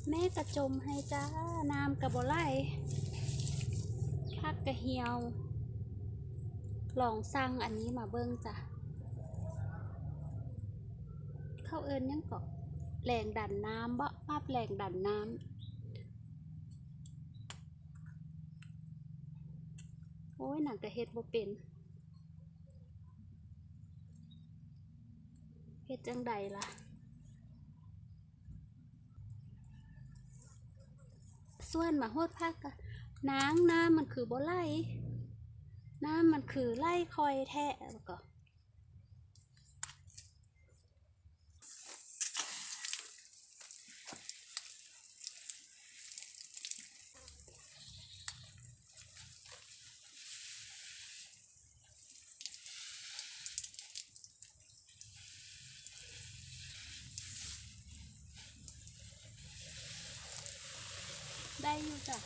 ແມ່ກະຈົ່ມໃຫ້ຈ້າ, ນ້ຳກະບໍ່ໄຫຼ, ຜັກກະຫ່ຽວ. ລອງສັ່ງອັນນີ້ມາເບິ່ງຈ້າ. ເຂົາເອີ້ນຫຍັງເກາະ? ແຮງດັນນ້ຳເບາະ? ປັບແຮງດັນນ້ຳ. ໂອ້ຍ ນາງກະເຮັດບໍ່ເປັນ. ເຮັດຈັ່ງໃດລະ? ສ່ວນມາຮອດຜັກກະ ນາງ ນ້ຳມັນຄືບໍ່ໄຫຼ? ນ້ຳມັນຄືໄຫຼຄ່ອຍແທ້? ແລ້ວກໍ ໄດ້ຢູ່ຈ້າ.